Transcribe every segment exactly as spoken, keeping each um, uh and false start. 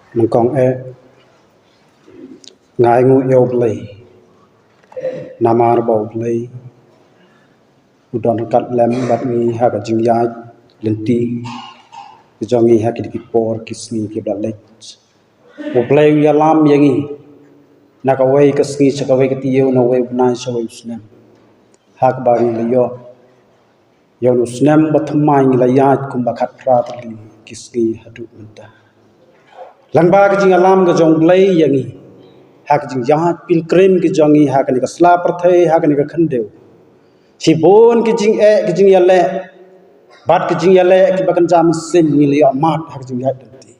Nyngkong eh, nga ainguh ïa U Blei namar ba U Blei u don ryngkat lem bad ngi ha ka jingïaid lynti ka jong ngi ha kine ki por ki sngi kiba la leit. U Blei u ïalam ïa ngi na kawei ka sngi sha kawei ka taïew, na uwei u bnai sha uwei u snem, ha kaba ngi la ïoh ïa une u snem ba thymmai ngi la ïaid kumba khatphra tylli ki sngi haduh mynta. Lyngba ka jingïalam ka jong U Blei ïa ngi ha ka jingïaid pilgrim ka jong ngi ha kane ka sla pyrthei, ha kane ka khyndew, shibun ki jingeh, ki jingïaleh bad ki jingïaleh kiba kynja mynsiem ngi la ïoh mad ha ka jingïaid lynti.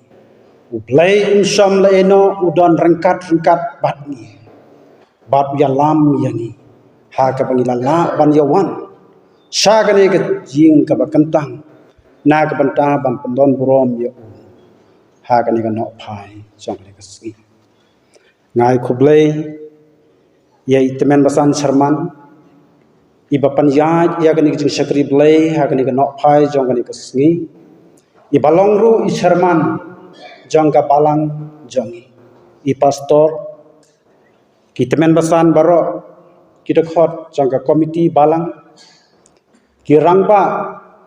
U Blei um shym la ïehnoh, u don ryngkat ryngkat bad ngi bad u ïalam ïa ngi ha kaba ngi la lah ban ïawan sha kane ka ïing kaba kyntang na ka bynta ban pyndon burom ïa u ha kane ka nohphai jong kane ka sngi. Nga ai khublei ïa i Tymmen Basan Sherman, iba pynïaid ïa kane ka jingshakri Blei ha kane ka nohphai jong kane ka sngi, iba long ruh i Sherman jong ka balang jong ngi, i pastor, ki Tymmen Basan baroh, ki dkhot jong ka komiti balang, ki rangbah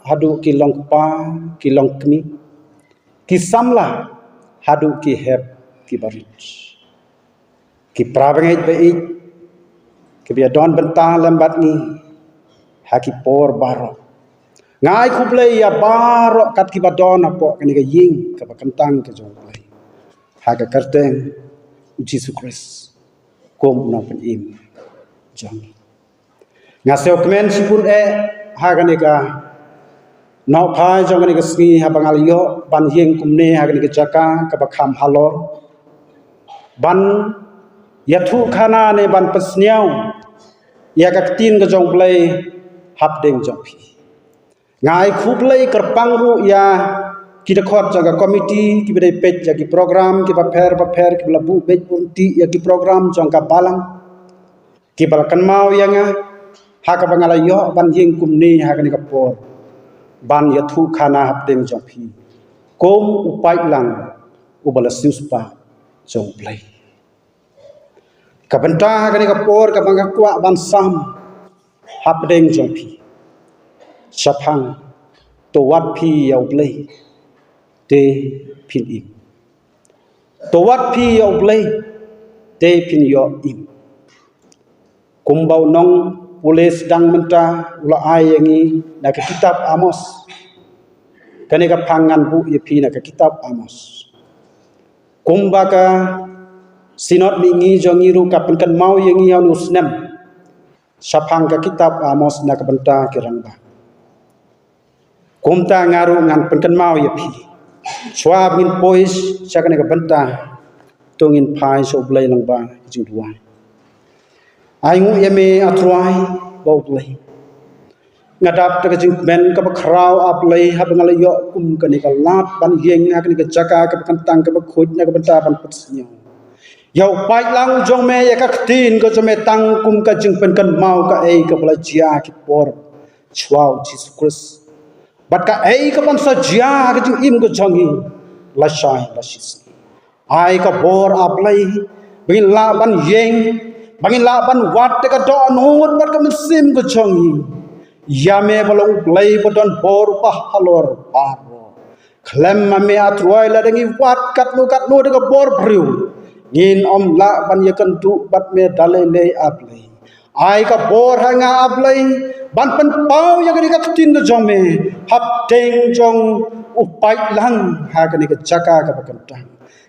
haduh ki longkpa, ki longkmie, ki samla haduh ki hep ki barit, ki para bangeit ba ïeit kiba ïadon bynta lem bad ngi ha ki por baroh. Nga ai khublei ïa baroh kat kiba don hapoh kane ka ïing kaba kyntang ka jong U Blei, ha ka kyrteng U Jisu Khrist kum u nongpynim jong ngi. Nga sngewkmen shibun eh ha kane ka nohphai jong kane ka sngi, haba nga la ïoh ban ïeng kumne ha kane ka jaka kaba kham halor, ban ïathuh khana ne ban pynsngew ïa ka ktien ka jong U Blei hapdeng jong phi. Nga ai khublei kyrpang ruh ïa ki dkhot jong ka komiti kiba dei peit ïa ki program kiba pher bapher, kiba la buh beit buh ryntih ïa ki program jong ka balang, kiba la kynmaw ïa nga ha kaba nga la ïoh ban ïeng kumne ha kane ka por ban ïathuh khana hapdeng jong phi kum u paidlang uba la siewspah jong U Blei. Ka bynta ha kane ka por kaba nga kwah ban sam hapdeng jong phi, shaphang to wad phi ïa U Blei te phin im. To wad phi ïa U Blei te phin ïoh im. Kumba u nongpule sdang mynta u la ai ïa ngi na ka kitab Amos, kane ka phang ngan buh ïa phi na ka kitab Amos. Kumba ka Synod Mihngi jong ngi ruh ka pynkynmaw ïa ngi ha une u snem shaphang ka kitab Amos na ka bynta ki rangbah, kumta nga ruh ngan pynkynmaw ïa phi. Shuwa ba ngin poi sha kane ka bynta, to ngin phai sha U Blei lyngba ka jingduwai. Ai nguh ïa me, A Trai, ba U Blei, nga dap da ka jingkmen kaba khraw, A Blei, haba nga la ïoh kum kane ka lad ban ïeng ha kane ka jaka kaba kyntang kaba khuid na ka bynta ban pynsngew ïa u paidlang jong me ïa ka ktien ka jong me tang kum ka jingpynkynmaw kaei kaba la jia ki por shuwa U Jisu Khrist, bad kaei kaban sa jia ha ka jingim ka jong ngi lashai lashisngi. Ai ka bor, A Blei, ba ngin lah ban ïeng, ba ngin lah ban wad da ka dohnud bad ka mynsiem ka jong ngi ïa me ba long U Blei ba don bor, uba halor baroh. Khlem ma me, A Trai, lada ngi wad katno katno da ka bor briew, ngin ym lah ban ïakynduh bad me da lei lei, A Blei. Ai ka bor ha nga, A Blei, ban pynpaw ïa kane ka ktien ka jong me hapdeng jong u paidlang ha kane ka jaka kaba kyntang.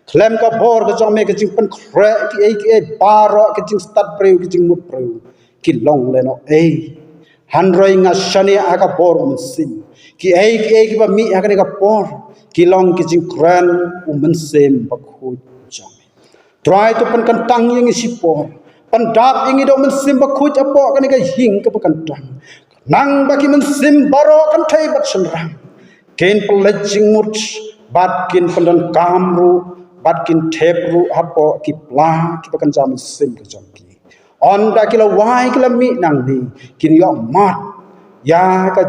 Khlem ka bor ka jong me, ka jingpynkhreh kiei kiei baroh, ka jingstad briew, ka jingmut briew, ki long lehnohei. Hynrei nga shaniah ha ka bor u Mynsiem, kiei kiei kiba mih ha kane ka por ki long ki jingkren u Mynsiem Bakhuid jong me. Trai, to pynkyntang ïa ngi shipor, pyndap ïa ngi da u Mynsiem Bakhuid hapoh kane ka ïing kaba kyntang, khnang ba ki mynsiem baroh, kynthei bad shynrang, kin pynleit jingmut bad kin pyndonkam ruh bad kin thep ruh hapoh ki pla kiba kynja mynsiem ka jong ki. Ynda ki lawei ki la mih nangne, kin ïoh mad ïa ka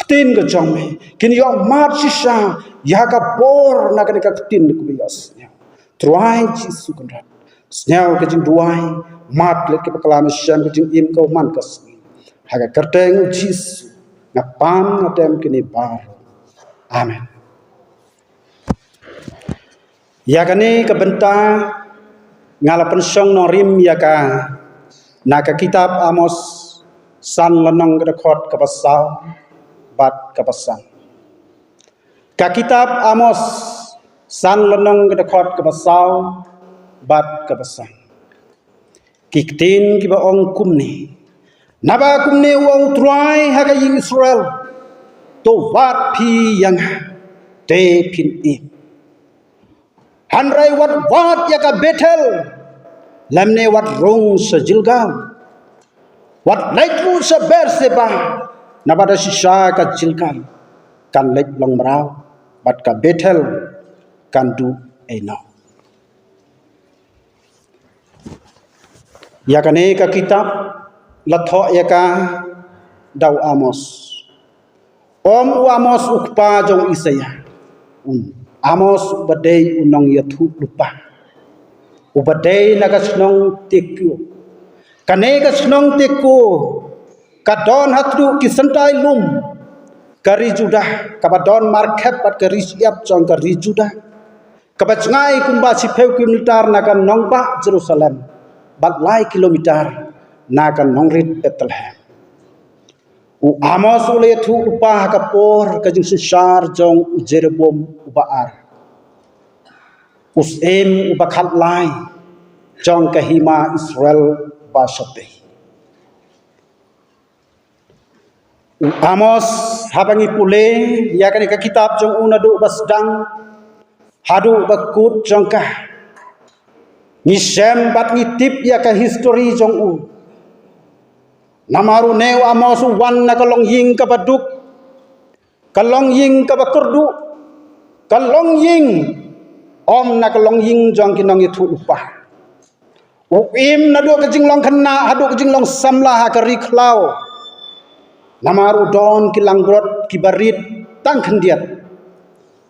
ktien ka jong me, kin ïoh mad shisha ïa ka bor na kane ka ktien kaba ïohsngew. Trai Jisu Kynrad, sngap ka jingduwai, mad leit ki bakla me shem ka jingim ka u man ka sngi. Ha ka kyrteng u Jisu nga pan nga tem kine baroh. Amen. Ïa kane ka bynta nga la pynshong nongrim ïa ka na ka kitab Amos san lynnong ka dkhot kaba saw bad kaba san. Ka kitab Amos san lynnong ka dkhot kaba saw bad kaba san. Ki ktien kiba ong kumne. Naba kumne u ong u Trai ha ka ïing Israel. To wad phi ïa nga te phin im. Hynrei wat wad ïa ka Bethel, lymne wat rung sha Gilgal. Wat leit ruh sha Beersheba, naba da shisha ka Gilgal kan leit long mraw, bad ka Bethel kan duh ei noh. Ïa kane ka kitab la thoh ïa ka da u Amos. Ym u Amos u kpa jong u Isaiah. U Amos uba dei u nongïathuhlypa, uba dei na ka shnong Tekoa. Kane ka shnong Tekoa ka don haduh ki syntai lum ka ri Judah, kaba don markhep bad ka ri shyiap jong ka ri Judah, kaba jngai kumba shiphew kilometer na ka nongbah Jerusalem bad lai kilometer na ka nongrit Bethlehem. U Amos u la ïathuhlypa ha ka por ka jingsynshar jong u Jeroboam uba ar, u syiem uba khatlai jong ka hima Israel bashatei. U Amos, haba ngi pule ïa kane ka kitab jong u naduh ba sdang haduh ba kut jong ka, ngi shem bad ngi tip ïa ka history jong u. Namar une u Amos u wan na ka longïing kaba duk, ka longïing kaba kyrduh, ka longïing, ym na ka longïing jong ki nongïathuhlypa. U im naduh ka jinglong khynnah haduh ka jinglong samla ha ka ri khlaw. Namar u don ki langbrot kiba rit tang khyndiat.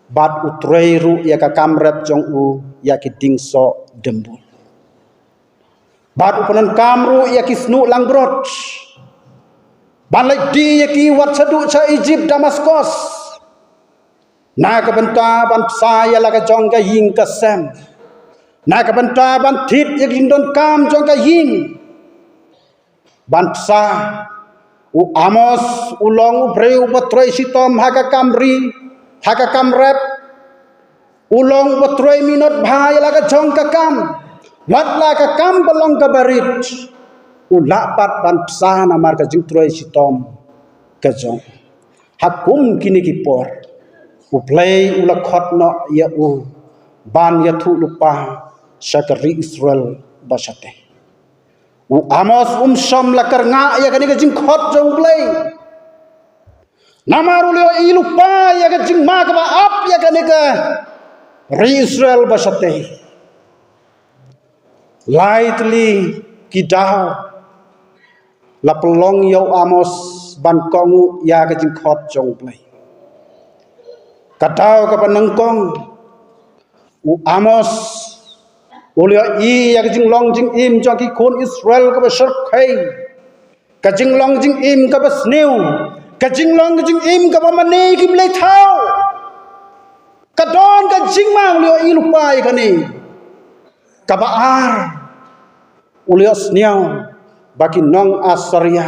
Bad u trei ruh ïa ka kam rep jong u ïa ki dieng soh dymbul. Bad u pyndonkam ruh ïa ki snuh langbrot ban leit die ïa ki wat shaduh sha Egypt, Damascus. Na ka bynta ban bsa ïa la ka jong ka ïing ka sem. Na ka bynta ban thied ïa ka jingdonkam jong ka ïing. Ban bsa, u Amos u long u briew uba trei shitom ha ka kam ri, ha ka kam rep. U long uba trei minot bha ïa la ka jong ka kam. Wat la ka kam ba long kaba rit, u lah pat ban bsa namar ka jingtrei shitom ka jong u. Ha kum kine ki por, U Blei u la khot noh ïa u ban ïathuhlypa sha ka ri Israel bashatei. U Amos um shym la kyrngah ïa kane ka jingkhot jong U Blei. Namar u la ïohi lypa ïa ka jingma kaba ap ïa kane ka ri Israel bashatei. Lai tylli ki daw la pynlong ïa u Amos ban kohnguh ïa ka jingkhot jong U Blei. Ka daw kaba nyngkong, u Amos u la ïohi ïa ka jinglong jingim jong ki khun Israel kaba shyrkhei. Ka jinglong jingim kaba sniew, ka jinglong ka jingim kaba mane ki blei thaw. Ka don ka jingma, u la ïohi lypa ïa kane. Kaba ar, u la ïohsngew ba ki nong Assyria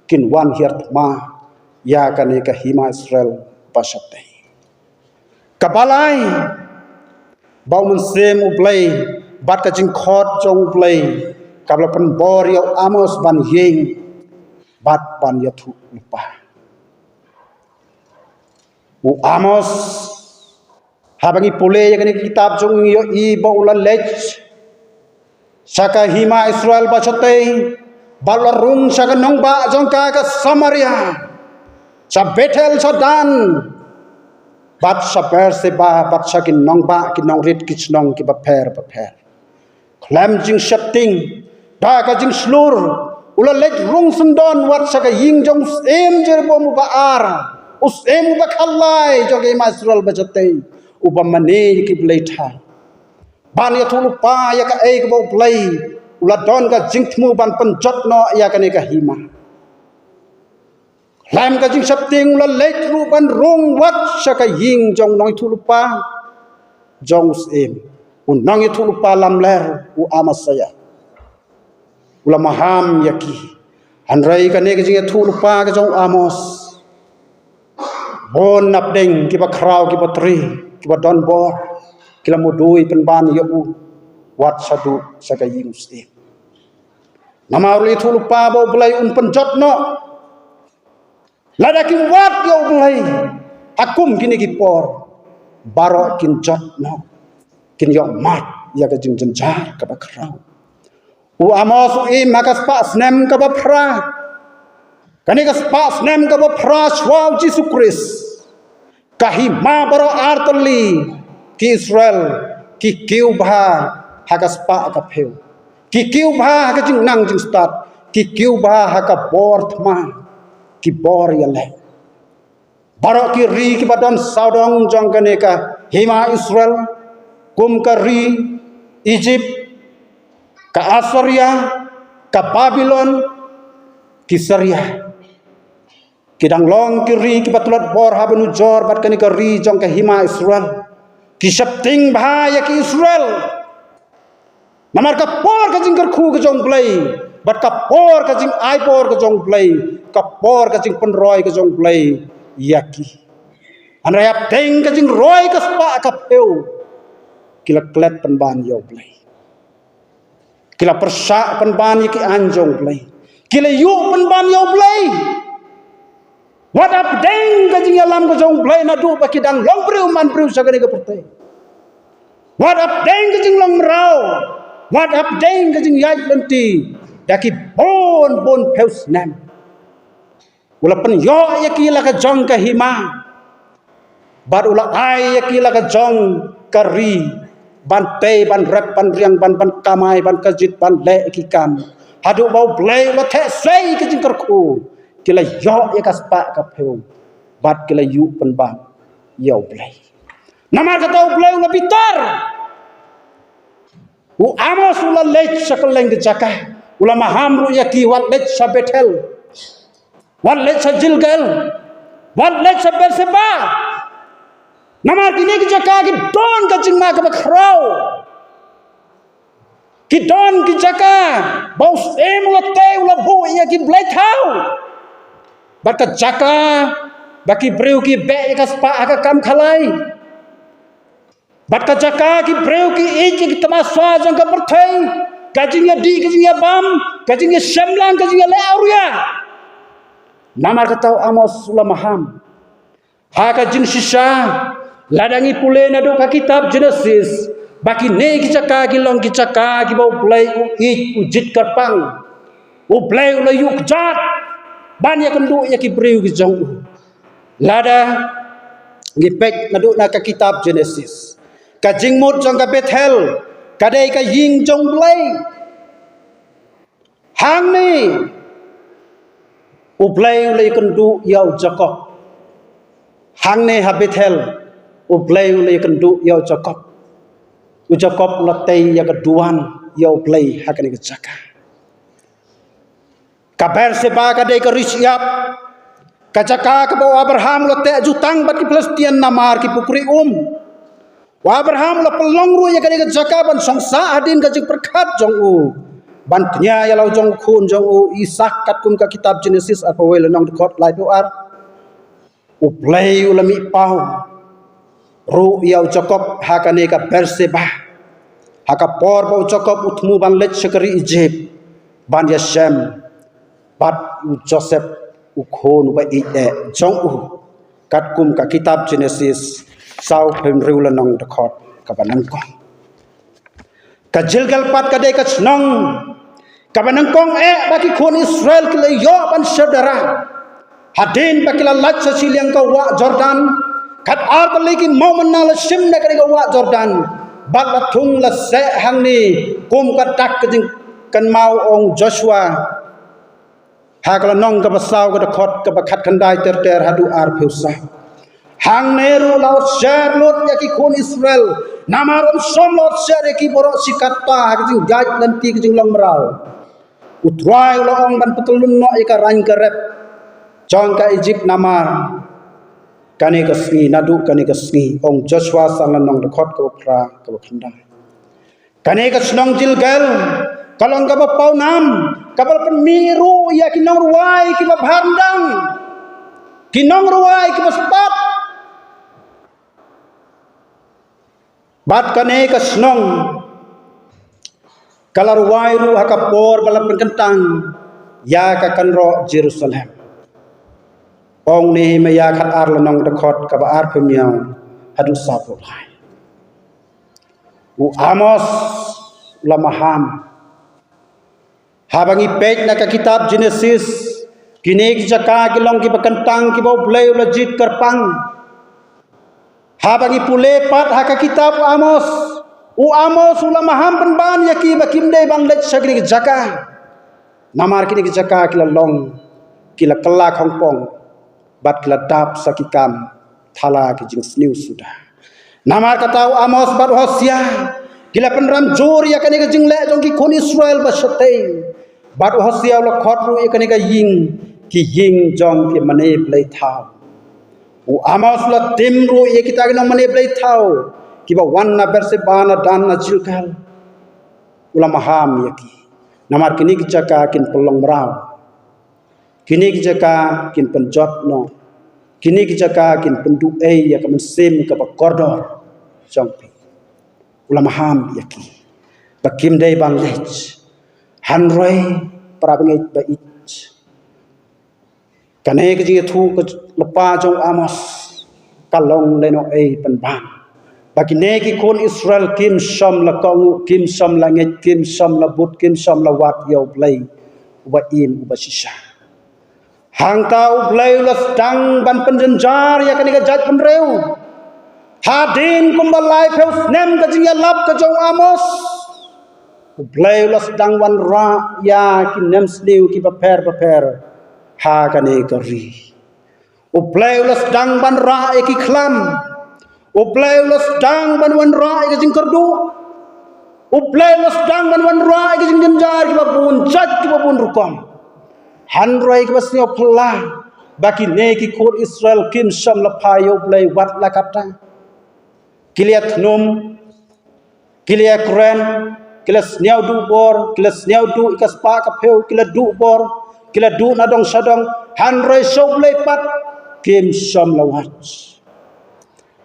kin wan hiar thma ïa kane ka hima Israel bashatei. Kaba lai, ba u Mynsiem U Blei bad ka jingkhot jong U Blei kaba la pynbor ïa u Amos ban ïeng bad ban ïathuhlypa. U Amos, haba ngi pule ïa kane ka kitab jong u, ngi ïohi ba u la leit sha ka hima Israel bashatei, bad la rung sha ka nongbah jong ka ka Samaria, sha Bethel, sha Dan, bad sha Beersheba, bad sha ki nongbah, ki nongrit, ki shnong kiba pher bapher. Khlem jingsheptieng, da ka jingshlur, u la leit rung syndon wat sha ka ïing jong u Syiem Jeroboam uba ar. U syiem uba khalai jong ka hima Israel ba shatei, uba mane ïa ki blei thaw. Ban ïathuh lypa ïa kaei kaba U Blei u la don ka jingthmu ban pynjot noh ïa kane ka hima. Khlem ka jingsheptieng u la leit ruh ban rung wat sha ka ïing jong u nongïathuh lypa jong u syiem, u nongïathuh lypa lamler u Amasia. U la maham ïa ki. Hynrei kane ka jingïathuh lypa ka jong u Amos, bun napdeng kiba khraw, kiba tri, kiba don bor, ki la mudui pynban ïa u wat shaduh sha ka ïing u syiem. Namar u la ïathuh lypa ba U Blei un pynjot noh. Lada kim wad ïa U Blei ha kum kine ki por, baroh kin jot noh, kin ïoh mad ïa ka jingjynjar kaba khraw. U Amos u im ha ka spah snem kaba phra. Kane ka spah snem kaba phra shuwa u Jisu Khrist, ka hima baroh artylli ki Israel ki kiew bha ha ka spah ka phew, ki kiew bha ha ka jingnang jingstad, ki kiew bha ha ka bor thma, ki bor ïaleh. Baroh ki ri kiba don sawdong jong kane ka hima Israel, kum ka ri Egypt, ka Assyria, ka Babylon, ki Syria, ki dang long ki ri kiba tlot bor ha ban ujor bad kane ka ri jong ka hima Israel. Ki sheptieng bha ïa ki Israel. Namar ka por ka jingkyrkhu ka jong U Blei, bad ka por ka jingai bor ka jong U Blei, ka por ka jingpynroi ka jong U Blei ïa ki. Hynrei hapdeng ka jingroi ka spah ka phew, ki la klet pynban ïa U Blei. Ki la pyrshah pynban ïa ki aiñ jong U Blei. Ki la ïuh pynban ïa U Blei. Wat hapdeng ka jingïalam ka jong U Blei naduh ba ki dang long briew man briew sha kane ka pyrthei. Wat hapdeng ka jinglong mraw. Wat hapdeng ka jingïaid lynti da ki bun bun phew snem. U la pynïoh ïa ki la ka jong ka hima. Bad u la ai ïa ki la ka jong ka ri ban tei, ban rep, ban riang, ban, ban kamai, ban kajit, ban leh ïa ki kam. Haduh ba U Blei u la theh sei ka jingkyrkhu, ki la ïoh ïa ka spah ka phew. Bad ki la ïuh pynban ïa U Blei. Namar kata U Blei u la bitar. U Amos u la leit sha kylleng ka jaka. U la maham ruh ïa ki, wat leit sha Bethel. Wat leit sha Gilgal. Wat leit sha Beersheba. Namar kine ki jaka ki don ka jingma kaba khraw. Ki don ki jaka ba u syiem u la tei, u la buh ïa ki blei thaw. Bad ka jaka ba ki briew ki beh ïa ka spah ha ka kam khalai. Bad ka jaka ki briew ki ïeit ïa ki tamasa jong ka pyrthei, ka jingïadih, ka jingïabam, ka jingïashemlang, ka jingïaleh awria. Namar kata u Amos u la maham. Ha ka jingshisha, lada ngi pule naduh ka kitab Genesis, ba kine ki jaka ki long ki jaka kiba U Blei u ïeit, u jied kyrpang. U Blei u la ïuh kjat ban ïakynduh ïa ki briew ki jong u. Lada ngi peit naduh na ka kitab Genesis, ka jingmut jong ka Bethel ka dei ka ïing jong U Blei. Hangne U Blei u la ïakynduh ïa u Jakob. Hangne ha Bethel U Blei u la ïakynduh ïa u Jakob. U Jakob u la tei ïa ka duwan ïa U Blei ha kane ka jaka. Ka Beersheba ka dei ka ri shyiap. Ka jaka kaba u Abraham u la teh jutang bad ki Palestine namar ki pukri um. U Abraham u la pynlong ruh ïa kane ka jaka ban shong sah hadien ka jingpyrkhat jong u ban tñia ïa la u jong u khun jong u Isak, katkum ka kitab Genesis arphew wei lynnong dkhot laiphew ar. U Blei u la mih paw ruh ïa u Jakob ha kane ka Beersheba. Ha ka por ba u Jakob u thmu ban leit sha ka ri Ijipt ban ïashem bad u Joseph u khun uba ïeit eh jong u, katkum ka kitab Genesis sawphew hynriew lynnong dkhot kaba nyngkong. Ka Gilgal pat ka dei ka shnong kaba nyngkong eh ba ki khun Israel ki la ïoh ban sherdara. Hadien ba ki la lait sha shiliang ka wah Jordan, kat artylli ki mawmynnang la shim na kane ka wah Jordan, bad la thung la seh hangne kum ka dak ka jingkynmaw, ong Joshua. Ha ka lynnong kaba saw, ka dkhot kaba khatkhyndai ter ter haduh arphew saw. Hangne ruh la ot sher lut ïa ki khun Israel. Namar ym shym la ot sher ïa ki baroh shi katta ha ka jingïaid lynti ka jinglong mraw. U Trai u la ong ban pyntylun noh ïa ka rain ka rep jong ka Ijipt namar kane ka sngi, naduh kane ka sngi, ong Joshua san lynnong, dkhot kaba phra, kaba khyndai. Kane ka shnong Gilgal ka long kaba pawnam, kaba la pynmih ruh ïa ki nongrwai kiba bha ryndang, ki nongrwai kiba spat. Bad kane ka shnong ka la rwai ruh ha ka por ba la pynkyntang ïa ka kynroh Jerusalem. Ong Nehemiah khatar lynnong, dkhot kaba arphew hynñiew haduh saphew lai. U Amos u la maham. Haba ngi peit na ka kitab Genesis, kine ki jaka ki long kiba kyntang kiba U Blei u la jied kyrpang. Haba ngi pule pat ha ka kitab u Amos, u Amos u la maham pynban ïa ki ba kim dei ban leit sha kine ki jaka. Namar kine ki jaka ki la long, ki la kylla khongpong, bad ki la dap sa ki kam thala ki jingsniew suda. Namar kata u Amos bad u Hosea ki la pynrem jur ïa kane ka jingleh jong ki khun Israel ba shatei. Bad u Hosea u la khot ruh ïa kane ka ïing, ki ïing jong ki mane blei thaw. U Amos u la tim ruh ïa kita ki nongmane blei thaw kiba wan na Beersheba, na Dan, na Gilgal. U la maham ïa ki. Namar kine ki jaka kin pynlong mraw. Kine ki jaka kin pynjot noh. Kine ki jaka kin pynduh ei ïa ka mynsiem kaba kordor jong phi. U la maham ïa ki ba kim dei ban leit. Hynrei, para bangeit ba ïeit, kane ka jingïathuh ka lypa jong u Amos ka long lehnohei pynban ba kine ki khun Israel kim shym la kohnguh, kim shym la ngeit, kim shym la bud, kim shym la wad ïa U Blei uba im, uba shisha. Hangta U Blei u la sdang ban pynjynjar ïa kane ka jaitbynriew. Hadien kumba laiphew snem ka jingïalap ka jong u Amos, U Blei u la sdang wanrah ïa ki nemsniew kiba pher bapher ha kane ka ri. U Blei u la sdang ban rah ïa ki khlam. U Blei u la sdang ban wanrah ïa ka jingkyrduh. U Blei u la sdang ban wanrah ïa ka jingjynjar kiba bun jait, kiba bun rukom. Hynrei kaba sngewphylla ba kine ki khun Israel kim shym la phai ïa U Blei wat la katta. Ki la ïathnum, ki la ïakren, ki la sniewduh bor, ki la sniewduh ïa ka spah ka phew, ki la duh bor, ki la duh na dong sha dong, hynrei sha U Blei pat kim shym la wad.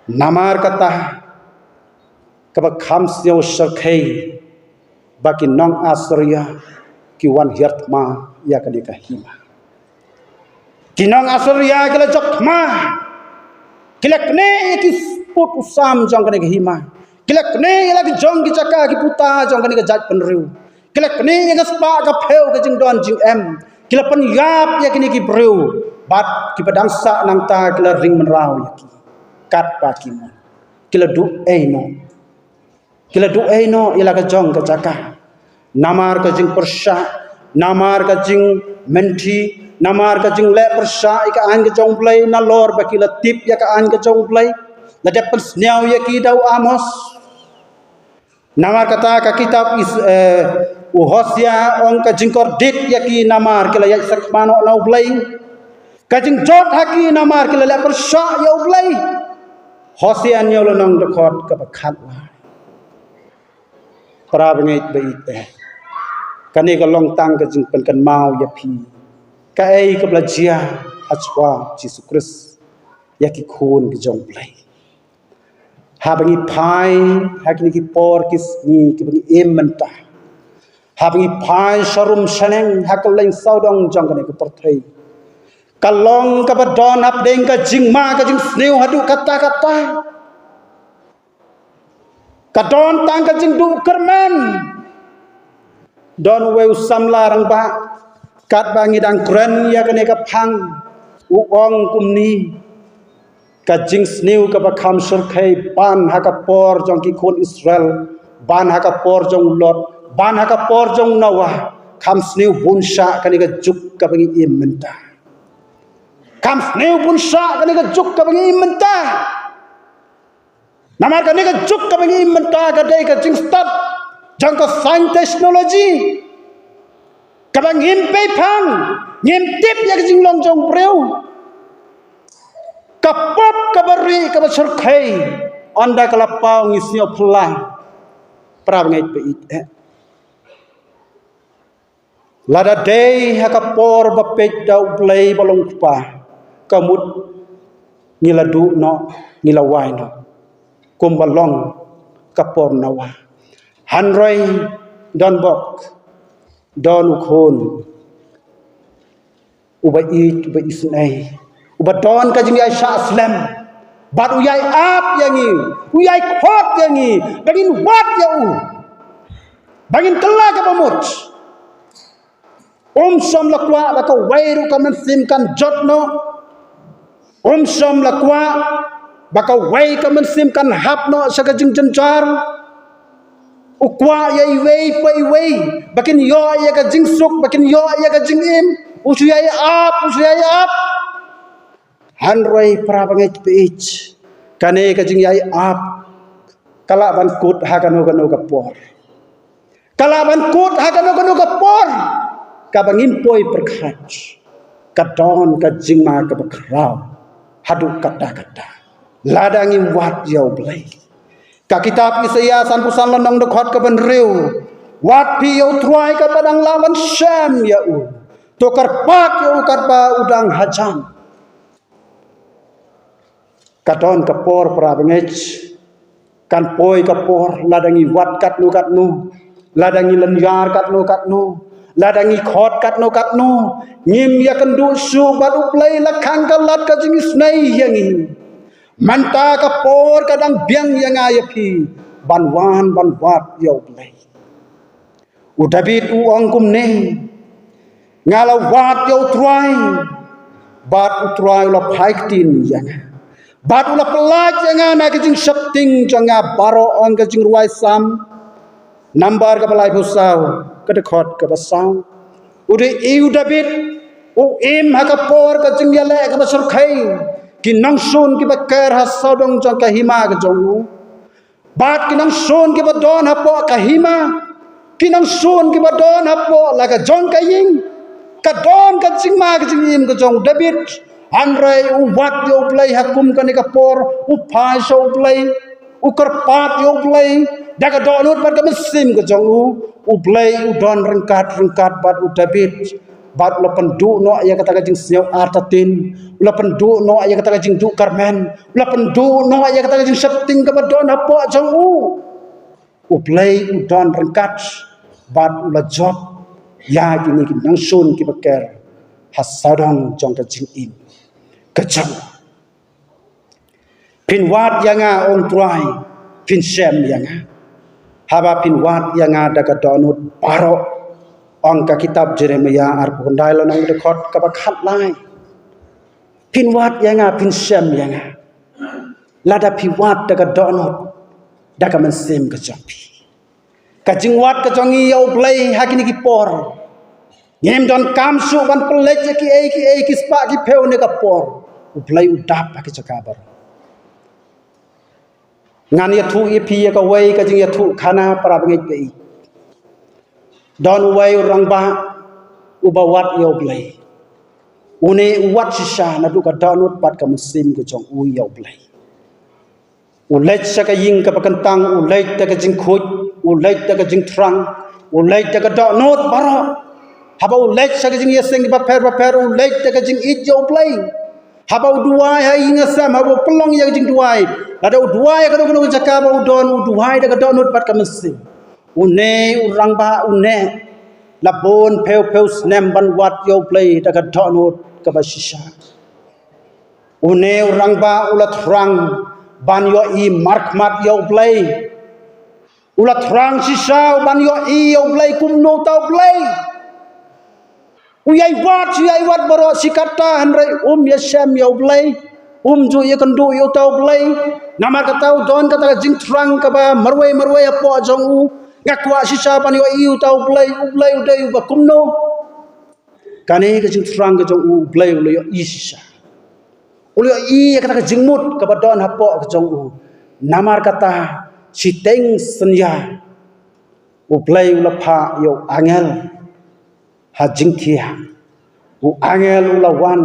Namar kata, kaba kham sngewshyrkhei ba ki nong Assyria ki wan hiar thma ïa kane ka hima. Ki nong Assyria ki la jop thma, ki la knieh ïa ki sput u sam jong kane ka hima, ki la knieh ïa la ki jong ki jaka ki puta jong kane ka jaitbynriew, ki la knieh ïa ka spah ka phew ka jingdon jingem, ki la pynïap ïa kine ki briew, bad kiba dang sah nangta ki la ring mynraw ïa ki. Katba ki mon, ki la duh ei noh. Ki la duh ei noh ïa la ka jong ka jaka. Namar ka jingpyrshah, namar ka jingmynti, namar ka jingleh pyrshah ïa ka aiñ ka jong U Blei, nalor ba ki la tip ïa ka aiñ ka jong U Blei, la dep pynsniaw ïa ki da u Amos. Namar kata ka kitab is, eh, u Hosea ong ka jingkordit ïa ki namar ki la ïaid sakma noh na U Blei. Ka jingjot ha ki namar ki la leh pyrshah ïa U Blei. Hosea hynñiew lynnong dkhot kaba khatlai. Para bangeit ba ïeit, eh, kane ka long tang ka jingpynkynmaw ïa phi kaei kaba la jia ha shuwa Jisu Khrist ïa ki khun ki jong U Blei. Haba ngi phai ha kine ki por ki sngi kiba ngi im mynta, haba ngi phai sharum shaneng ha kylleng sawdong jong kane ka pyrthei, ka long kaba don hapdeng ka jingma ka jingsniew haduh katta katta. Ka don tang ka jingduh kyrmen. Don uwei u samla rangbah, katba ngi dang kren ïa kane ka phang, u ong kumne: Ka jingsniew kaba kham shyrkhei ban ha ka por jong ki khun Israel, ban ha ka por jong u Lot, ban ha ka por jong u Noah, Kham sniew bun shah kane ka juk kaba ngi im mynta. Kham sniew bun shah kane ka juk kaba ngi im mynta. Namar kane ka juk kaba ngi im mynta ka dei ka jingstad jong ka science technology. Kaba ngim pei phang, ngim tip ïa ka jinglong jong briew. Ka pop kaba ri kaba shyrkhei, ynda ka la paw ngi sniew phylla. Para bangeit ba ïeit eh. Lada dei ha ka por ba peit da U Blei ba long Kpa, ka mut ngi la duh noh, ngi la wai noh. Kumba long ka por Noah. Hynrei don bok, don u khun uba ïeit, uba isynei, uba don ka jingïaishah slem. Bad u ïai ap ïa ngi, u ïai khot ïa ngi, ba ngin wad ïa u, ba ngin kylla kaba mut. Um shym la kwah ba kawei ruh ka mynsiem kan jot noh. Um shym la kwah ba kawei ka mynsiem kan hap noh sha ka jingjynjar. U kwah ïa iwei pa iwei ba kin ïoh ïa ka jingsuk, ba kin ïoh ïa ka jingim. U shu ïai ap, u shu ïai ap. Hynrei para bangeit ba ïeit, kane ka jingïai ap ka lah ban kut ha kano kano ka por. Ka lah ban kut ha kano kano ka por kaba ngim poi pyrkhat. Ka don ka jingma kaba khraw haduh katta katta lada ngim wad ïa U Blei. Ka kitab Isaïah sanphew san lynnong, dkhot kaba hynriew: Wad phi ïa U Trai katba dang lah ban shem ïa u, to kyrpad ïa u katba u dang hajan. Ka don ka por, para bangeit, kan poi ka por, lada ngi wad katno katno, lada ngi lynñiar katno katno, lada ngi khot katno katno, ngim ïakynduh shuh bad U Blei, la khang ka lad ka jingisynei ïa ngi. Mynta ka por ka dang biang ïa nga ïa phi ban wan ban wad ïa U Blei. U Dabid u ong kumne: Nga la wad ïa U Trai, bad U Trai u la phai ktien ïa nga, bad u la pyllait ïa nga na ka jingsheptieng jong nga baroh. Ong ka jingrwai Salm number kaba laiphew saw, ka dkhot kaba saw. U dei u Dabid u im ha ka por ka jingïaleh kaba shyrkhei. Ki nongshun kiba ker ha sawdong jong ka hima ka jong u, bad ki nongshun kiba don hapoh ka hima, ki nongshun kiba don hapoh la ka jong ka ïing, ka don ka jingma ka jingim ka jong u Dabid. Hynrei u wad ïa U Blei ha kum kane ka por, u phai sha U Blei, u kyrpad ïa U Blei da ka dohnud bad ka mynsiem ka jong u. U Blei u don ryngkat ryngkat bad u Dabid, bad u la pynduh noh ïa kata ka jingsngew artatien, u la pynduh noh ïa kata ka jingduh kyrmen, u la pynduh noh ïa kata ka jingsheptieng kaba don hapoh jong u. U Blei u don ryngkat bad u la jop ïa kine ki nongshun kiba ker ha sawdong jong ka jingim ka jong u. Phin wad ïa nga, ong Trai, phin shem ïa nga. Haba phin wad ïa nga da ka dohnud baroh, ong ka kitab Jeremiah arphew khyndai lynnong, dkhot kaba khatlai. Phin wad ïa nga, phin shem ïa nga. Lada phi wad da ka dohnud, da ka mynsiem ka jong phi. Ka jingwad ka jong ngi ïa U Blei ha kine ki por, ngim donkam shuh ban pynleit ïa kiei kiei ki spah ki phew ne ka por. U Blei u dap ha ki jaka baroh. Ngan ïathuh ïa phi ïa kawei ka jingïathuhkhana, para bangeit ba ïeit. Don uwei u rangbah uba wad ïa U Blei. Une u wad shisha naduh ka dohnud bad ka mynsiem ka jong u ïa U Blei. U leit sha ka ïing kaba kyntang, u leit da ka jingkhuid, u leit da ka jingthrang, u leit da ka dohnud baroh. Haba u leit sha ka jingïaseng bapher bapher, u leit da ka jingïeit ïa U Blei. Haba u duwai ha ïing ha sem, haba u pynlong ïa ka jingduwai, lada u duwai ha kano kano ka jaka ba u don, u duwai da ka dohnud bad ka mynsiem. Une u rangbah une la bun phew phew snem ban wad ïa U Blei da ka dohnud kaba shisha. Une u rangbah u la thrang ban ïohi markhmat ïa U Blei. U la thrang shisha ban ïohi ïa U Blei, kumno uta U Blei. U ïai wad, u ïai wad baroh shi katta, hynrei um ïashem ïa U Blei. Um ju ïakynduh ïa uta U Blei. Namar kata u don kata ka jingthrang kaba marwei marwei hapoh jong u. Nga kwah shisha ban ïohi uta U Blei, U Blei u dei uba kumno. Kane ka jingthrang ka jong u, U Blei u la ïohi shisha. U la ïohi ïa kata ka jingmut kaba don hapoh ka jong u. Namar kata shiteng synñia U Blei u la phah ïa u angel ha jingthiah. U angel u la wan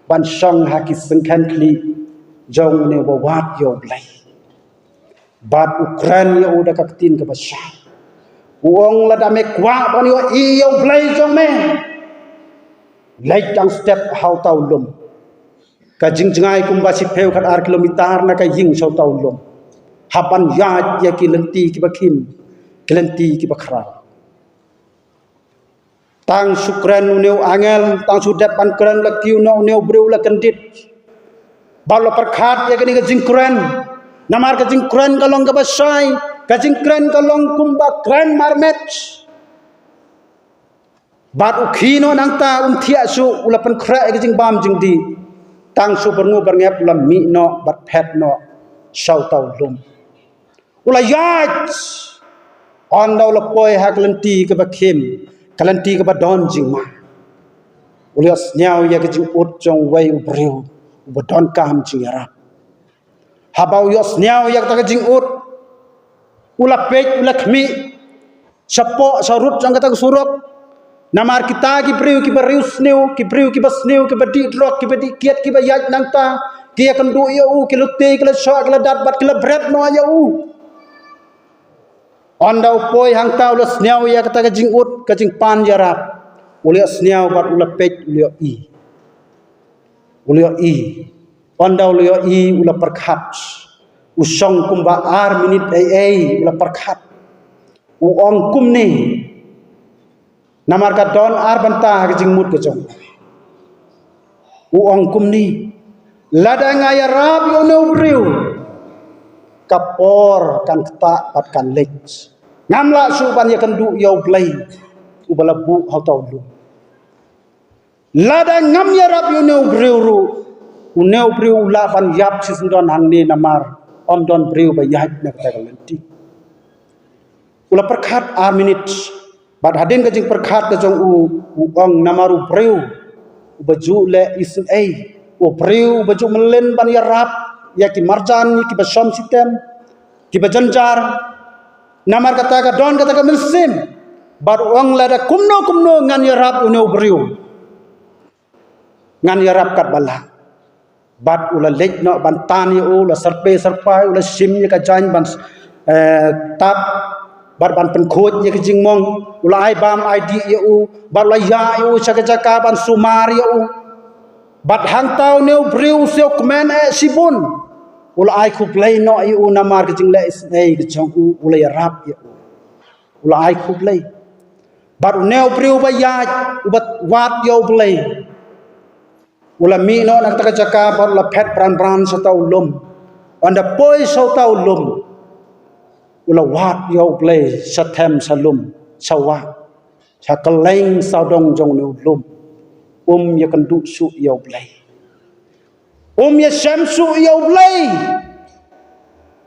ban shong ha ki syngkhen khlieh jong une uba wad ïa U Blei. Bad u kren ïa u da ka ktien kaba shai. U ong, lada me kwah ban ïohi ïa U Blei jong me, leit tang step ha uta u lum. Ka jingjngai kumba shiphew khatar kilometer na ka ïing sha uta u lum. Hap ban ïaid ïa ki lynti kiba khim, ki lynti kiba khraw. Tang shu kren une u angel, tang shu dep ban kren la kiew noh une u briew la kyndit. Bad la pyrkhat ïa kane ka jingkren. Namar ka jingkren ka long kaba shai, ka jingkren ka long kumba kren marmet. Bad u khie noh nangta um thiah shuh, u la pynkhreh ïa ka jingbam jingdih. Tang shu byrngu byrngep u la mih noh bad phet noh sha uta u lum. U la ïaid. Ynda u la poi ha ka lynti kaba khim, ka lynti kaba don jingma, u la ïohsngew ïa ka jingud jong uwei u briew uba donkam jingïarap. Haba u ïohsngew ïa kata ka jingud, u la peit, u la khmih shapoh sharud jong kata ka surok. Namar kita ki briew kiba riewsniew, ki briew kiba sniew, kiba dih drok, kiba dih kiad, kiba ïaid nangta, ki ïakynduh ïa u, ki lute, ki la shoh, ki la dat bad ki la bret noh ïa u. Ynda u poi hangta u la sngew ïa kata ka jingud, ka jingpan ïarap. U la sngew bad u la peit, u la ïohi. U la ïohi. Ynda u la ïohi u la pyrkhat. U shong kumba ar minit ei ei u la pyrkhat. U ong kumne. Namar ka don ar bynta ha ka jingmut ka jong u. U ong kumne. Lada nga ïarap ïa une u briew, ka por kan ktah bad kan leit. Ngam lah shuh ban ïakynduh ïa U Blei uba la buh ha uta u lum. Lada ngam ïarap ïa une u briew ruh, une u briew u lah ban ïap shisyndon hangne namar ym don briew ba ïaid na kata ka lynti. U la pyrkhat ar minit. Bad hadien ka jingpyrkhat ka jong u, u ong namar u briew uba ju leh isynei, u briew uba ju mlien ban ïarap ïa ki marjan, ïa kiba shong shitom, kiba jynjar. Namar kata ka don kata ka mynsiem. Bad u ong lada kumno kumno ngan ïarap une u briew, ngan ïarap katba lah. Bad u la leit noh ban tan ïa u, u la syrpei syrpai, u la shim ïa ka jaiñ ban, eh, tap, bad ban pynkhuid ïa ka jingmong, u la ai bam ai dih ïa u, bad u la ïa ïa u sha ka jaka ban sumar ïa u. Bad hangta une u briew u siew kmen eh shibun. U la ai khublei noh ïa u namar ka jingleh isynei ka jong u, u la ïarap ïa u. U la ai khublei. Bad une u briew uba ïaid, uba wad ïa U Blei, u la mih noh na kata ka jaka bad u la phet bran bran sha uta u lum. Ynda poi sha uta u lum, u la wad ïa U Blei sha them sha lum, sha wah, sha kylleng sawdong jong une u lum. Um ïakynduh shuh ïa U Blei. Um ïashem shuh ïa U Blei.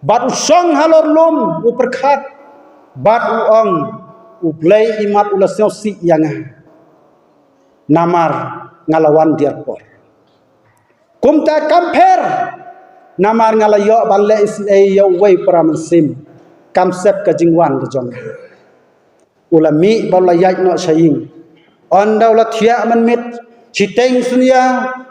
Bad u shong halor lum, u pyrkhat. Bad u ong, U Blei imat u la sngewsih ïa nga. Namar nga la wan diar por. Kumta kam pher. Namar nga la ïoh ban leh isynei ïa uwei u para mynsiem. Kam sep ka jingwan ka jong nga. U la mih bad u la ïaid noh sha ïing. Ynda u la thiah mynmiet, shiteng synñia,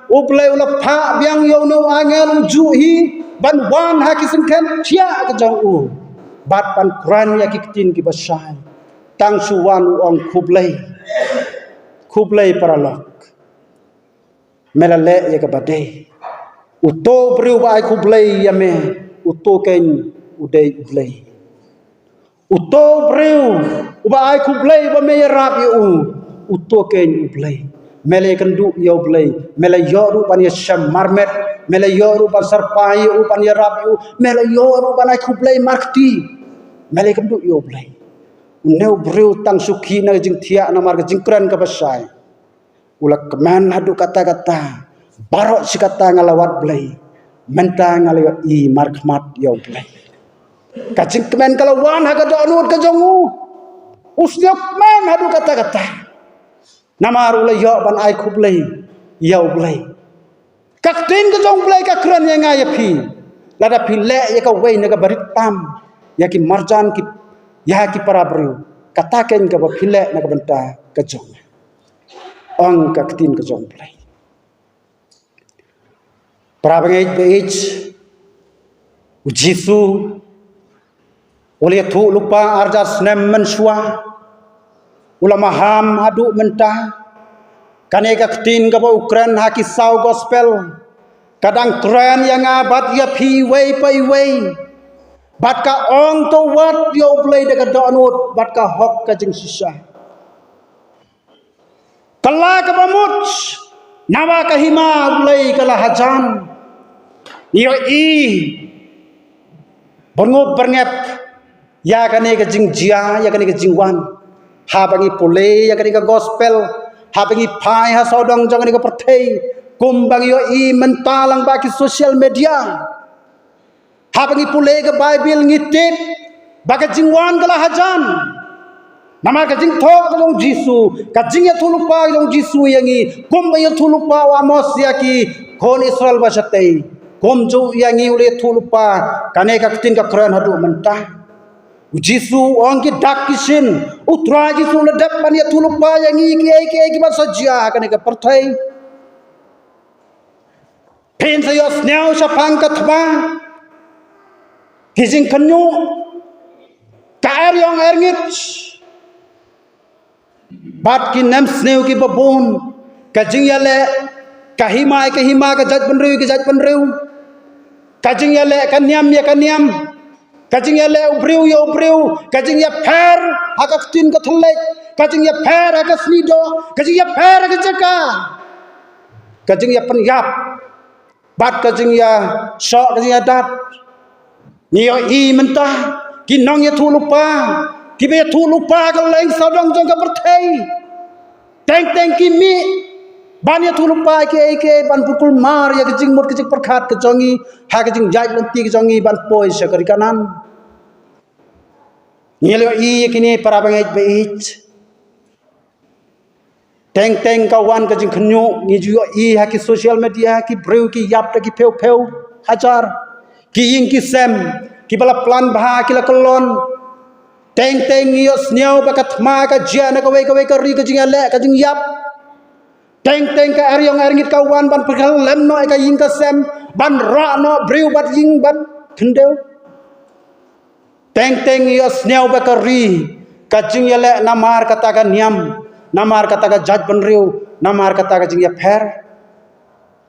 U Blei u la phah biang ïa une u angel u juh hi ban wan ha ki syngkhen thiah ka jong u. Bad ban kren ïa ki ktien kiba shai. Tang shu wan u ong khublei. Khublei paralok. Me la leh ïa kaba dei. Uto u briew ba ai khublei ïa me, uto keiñ u dei U Blei. Uto u briew uba ai khublei ba me ïarap ïa u, uto keiñ U Blei. Me la ïakynduh ïa U Blei, me la ïoh ruh ban ïashem marmet, me la ïoh ruh ban syrpai ïa u, ban ïarap ïa u, me la ïoh ruh ban ai khublei markti. Me la ïakynduh ïa U Blei. Une u briew tang shu khih na ka jingthiah namar ka jingkren kaba shai. U la kmen haduh katta katta. Baroh shi katta nga la wad Blei. Mynta nga la ïohi markhmat ïa U Blei. Ka jingkmen ka la wan ha ka dohnud ka jong u. U sngewkmen haduh katta katta. Namar u la ïoh ban ai khublei ïa U Blei. Ka ktien ka jong U Blei ka kren ïa nga ïa phi. Lada phi leh ïa kawei na ka barit tam ïa ki marjan ki, ïa ki para briew, kata keiñ kaba phi leh na ka bynta ka jong nga, ong ka ktien ka jong U Blei. Para bangeit ba ïeit, U Jisu u la ïathuh lypa ar hajar snem mynshuwa, u la maham haduh mynta. Kane ka ktien kaba u kren ha ki saw gospel ka dang kren ïa nga bad ïa phi iwei pa iwei. Bad ka ong, to wad ïa U Blei da ka dohnud bad ka hok ka jingshisha. Ka la kaba mut, namar ka hima U Blei ka la hajan. Ngi ïohi byrngup byrngep ïa kane ka jingjia, ïa kane ka jingwan. Haba ngi pule ïa kane ka gospel, haba ngi phai ha sawdong jong kane ka pyrthei, kumba ngi ïohi mynta lyngba ki social media. Haba ngi pule ka Baibl ngi tip ba ka jingwan ka la hajan. Namar ka jingthoh ka jong U Jisu, ka jingïathuh lypa ka jong U Jisu ïa ngi, kumba ïathuh lypa u Amos ïa ki khun Israel ba shatei, kumjuh ïa ngi u la ïathuh lypa. Kane ka ktien ka kren haduh mynta. U Jisu u ong, ki dak ki shin, U Trai Jisu u la dep ban ïathuh lypa ïa ngi kiei kiei kiba sa jia ha kane ka pyrthei. Phin sa ïohsngew shaphang ka thma, ki jingkhynñiuh, ka eriong erngit bad ki nemsniew kiba bun, ka jingïaleh ka hima ïa ka hima, ka jaitbynriew ïa ka jaitbynriew, ka jingïaleh ka niam ïa ka niam, ka jingïaleh u briew ïa u briew, ka jingïapher ha ka ktien ka thylliej, ka jingïapher ha ka snidoh, ka jingïapher ha ka jaka, ka jingïapyniap bad ka jingïashoh, ka jingïadat. Ngi ïohi mynta ki nongïathuhlypa kiba ïathuhlypa ha kylleng sawdong jong ka pyrthei. Teng teng ki mih ban ïathuhlypa kiei kiei, ban pynkulmar ïa ka jingmut ka jingpyrkhat ka jong ngi ha ka jingïaid lynti ka jong ngi ban poi sha ka ri Kanaan. Ngi la ïohi ïa kine, para bangeit ba ïeit. Teng teng ka wan ka jingkhynñiuh, ngi ju ïohi ha ki social media, ki briew ki ïap da ki phew phew hajar, ki ïing ki sem kiba la plan bha ki la kyllon. Teng teng ngi ïohsngew ba ka thma ka jia na kawei kawei ka ri, ka jingïaleh ka jingïap. Teng teng ka eriong erngit ka wan ban pyrkhat lem noh ïa ka ïing ka sem, ban rah noh briew bad ïing bad khyndew. Teng teng ïohsngew ba ka ri ka jingïaleh namar kata ka niam, namar kata ka jaitbynriew, namar kata ka jingïapher.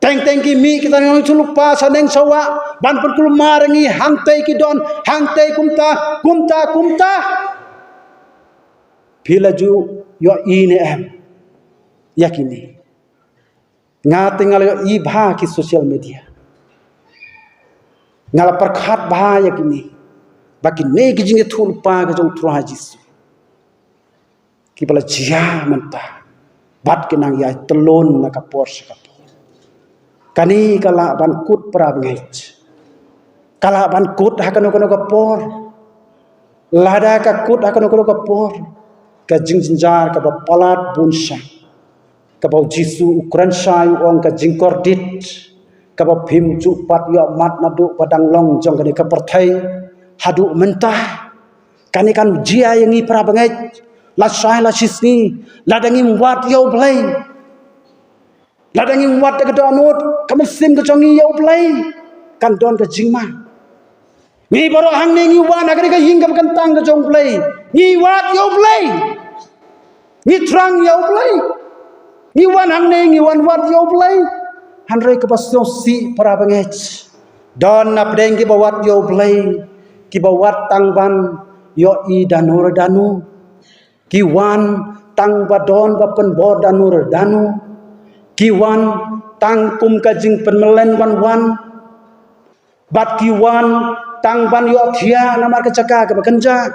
Teng teng ki mih kita nongïathuhlypa shaneng shawah ban pynkulmar ïa ngi, hangtei ki don, hangtei kumta kumta kumta. Phi la ju ïohi ne em ïa kine? Nga te nga la ïohi bha ki social media. Nga la pyrkhat bha ïa kine, ba kine ki jingïathuhlypa ka jong U Trai Jisu kiba la jia mynta bad ki nang ïai tyllun na ka por sha ka por. Kane ka lah ban kut, para bangeit. Ka lah ban kut ha kano kano ka por. Lada ka kut ha kano kano ka por, ka jingjynjar kaba palat bun shai, kaba U Jisu u kren shai u ong ka jingkordit, kaba phim ju pat ïohmat naduh ba dang long jong kane ka pyrthei haduh mynta. Kane kan jia ïa ngi, para bangeit, lashai lashisngi, lada ngim wad ïa U Blei. Lada ngim wad da ka dohnud ka mynsiem ka jong ngi ïa U Blei, kan don ka jingma. Ngi baroh hangne ngi wan ha kane ka ïing kaba kyntang ka jong U Blei, ngi wad ïa U Blei. Ngi thrang ïa U Blei. Ngi wan hangne ngi wan wad ïa U Blei. Hynrei kaba sngewsih, para bangeit, don napdeng kiba wad ïa U Blei, kiba wad tang ban ïohi danu re danu. Ki wan tang ba don ba pynbor danu re danu. Ki wan tang kum ka jingpynmlien ban wan. Bad ki wan tang ban ïohthiah namar ka jaka kaba kynjah.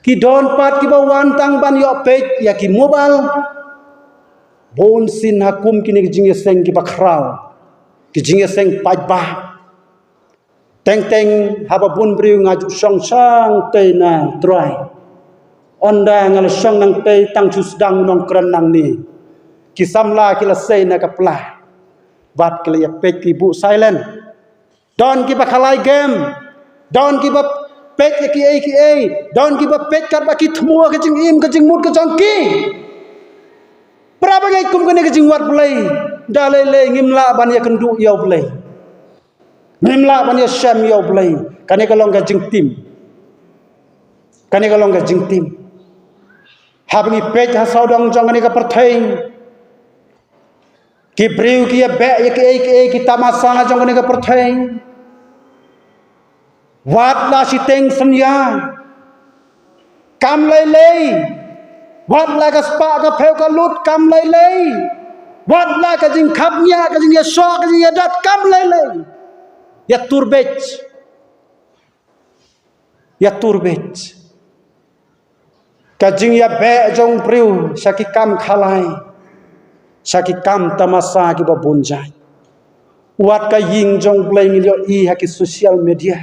Ki don pat kiba wan tang ban ïoh peit ïa ki mobile. Bun sien ha kum kine ki jingïaseng kiba khraw, ki jingïaseng paidbah. Teng teng haba bun briew nga ju shong shang tei na Troy. Ynda nga la shong nangtei tang shu sdang u nongkren nangne, ki samla ki la sei na ka pla. Bad ki la ïa peit ki buh silent. Don kiba khalai game. Don kiba peit ïa kiei kiei. Don kiba peit katba ki thmu ka jingim ka jingmut ka jong ki. Para bangeit, kum kane ka jingwad Blei, da lei lei ngim lah ban ïakynduh ïa u Blei. Ngim lah ban ïashem ïa u Blei. Kane ka long ka jingtim. Kane ka long ka jingtim. Haba ngi peit ha sawdong jong kane ka pyrthei, ki briew ki ïa beh ïa kiei kiei, ki tamasa jong kane ka pyrthei. Wat la shiteng synñia, kam lei lei. Wat la ka spah ka phew ka lut, kam lei lei. Wat la ka jingkhapngiah, ka jingïashoh, ka jingïadat, kam lei lei. Ïa tur beit. Ïa tur beit. Ka jingïabeh jong u briew sha ki kam khalai, sha ki kam tamasa kiba bun jait. Wat ka ïing jong u Blei ngi ïohi ha ki social media.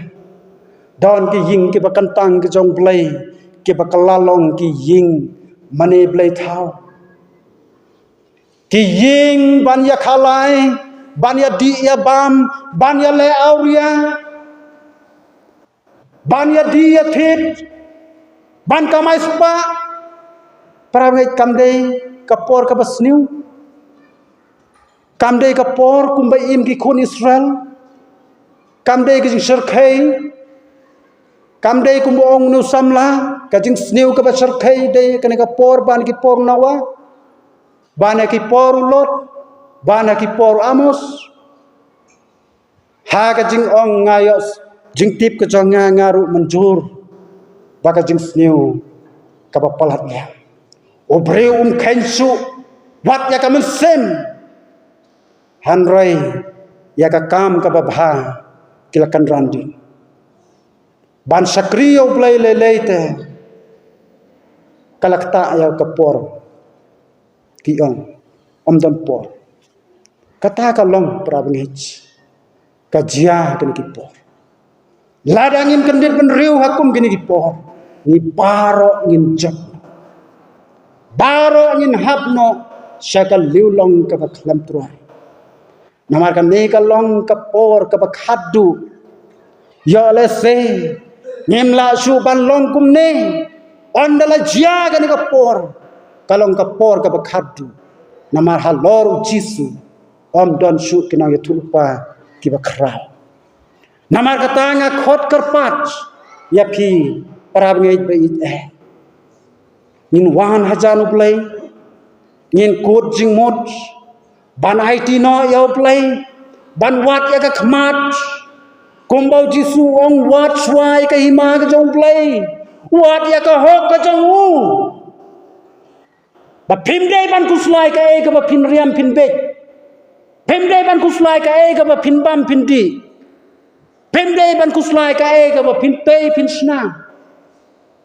Don ki ïing kiba kyntang ki jong u Blei, kiba kylla long ki ïing mane blei thaw. Ki ïing ban ïa khalai, ban ïa dih ïa bam, ban ïa leh awria, ban ïa dih ïa thied, ban kamai spah. Para bangeit, kam dei ka por kaba sniew. Kam dei ka por kumba im ki khun Israel. Kam dei ka jingshyrkhei. Kam dei kumba ong u samla, ka jingsniew kaba shyrkhei dei kane ka por ban ki por Noah, ban ki por u Lot, ban ki por Amos. Ha ka jingong nga ïoh, jingtip ka jong nga nga ruh mynjur ba ka jingsniew kaba palat liang. U briew um kheiñ shuh wat ïa ka mynsiem, hynrei ïa ka kam kaba bha ki la kynran dien. Ban shakri ïa u Blei lei lei te ka la ktah ïa ka por. Ki ong, ym don por. Kata ka long, para bangeit, ka jia ha kine ki por. Lada ngim kyndit bynriew ha kum kine ki por, ngi baroh ngin jop, baroh ngin hap noh sha ka liwlong kaba khlem troi. Namar kane ka long ka por kaba khadduh. Ïoh lehse ngim lah shuh ban long kumne. Ynda la jia kane ka por, ka long ka por kaba khadduh. Namar halor u Jisu ym don shuh ki nongïathuhlypa kiba khraw. Namar kata nga khot kyrpad ïa phi, para bangeit ba ïeit eh. Ngin wan hajan u Blei, ngin kut jingmut ban aiti noh ïa u Blei, ban wad ïa ka khmat. Kumba u Jisu u ong, wad shuwa ïa ka hima ka jong u Blei, wad ïa ka hok ka jong u. Ba phim dei ban khuslai kaei kaba phin riam phin beit. Phim dei ban khuslai kaei kaba phin bam phin dih. Phim dei ban khuslai kaei kaba phin pei phin shna.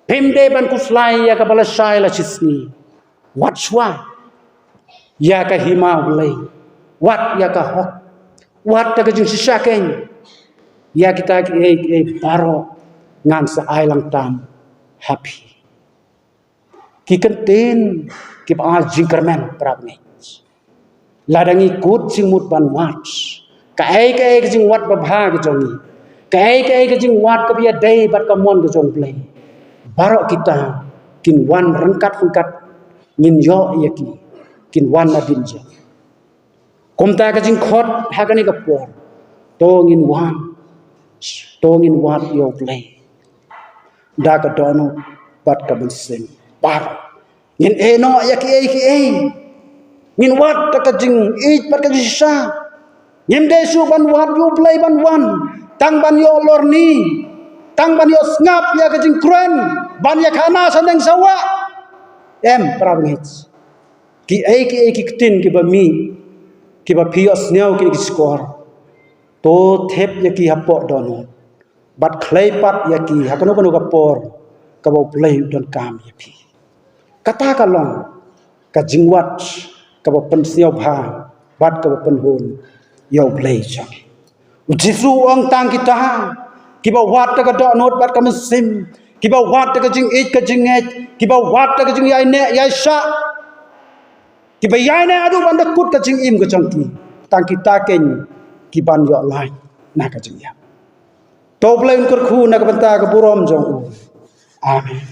Phim dei ban khuslai ïa kaba lashai lashisngi. Wad shuwa ïa ka hima u Blei. Wad ïa ka hok. Wad da ka jingshisha keiñ. Ïa kita kiei kiei baroh ngan sa ai lang tam ha phi. Ki kyntien kiba ai jingkyrmen, para bangeit. Lada ngi kut jingmut ban wad kaei kaei ka jingwad babha ka jong ngi, kaei kaei ka jingwad kaba ïadei bad ka mon ka jong u Blei, baroh kita kin wan ryngkat ryngkat. Ngin ïoh ïa ki, kin wan nadien jong. Kumta ka jingkhot ha kane ka por, to ngin wan, to ngin wad ïa u Blei da ka dohnud bad ka mynsiem baroh. Ngin ïehnoh ïa kiei kiei. Ngin wad da ka jingïeit bad ka jingshisha. Ngim dei shuh ban wad ïa u Blei ban wan tang ban ïoh lorni, tang ban ïoh sngap ïa ka jingkren, ban ïa khana shaneng sha wah. Em, para bangeit. Kiei kiei ki ktien kiba mih kiba phi ïohsngew kine ki shkor, to thep ïa ki hapoh dohnud bad khlei pat ïa ki ha kano kano ka por kaba u Blei u donkam ïa phi. Kata ka long ka jingwad kaba pynsngewbha bad kaba pynhun ïa u Blei jong ngi. U Jisu u ong tang kita Kiba wad da ka dohnud bad ka mynsiem, kiba wad da ka jingïeit ka jingngeit, kiba wad da ka jingïaineh ïaishah, kiba ïaineh haduh ban da kut ka jingim ka jong ki. Tang kita keiñ ki ban ïoh lait na ka jingim. To U Blei un kyrkhu na ka bynta ka burom jong u. Amen.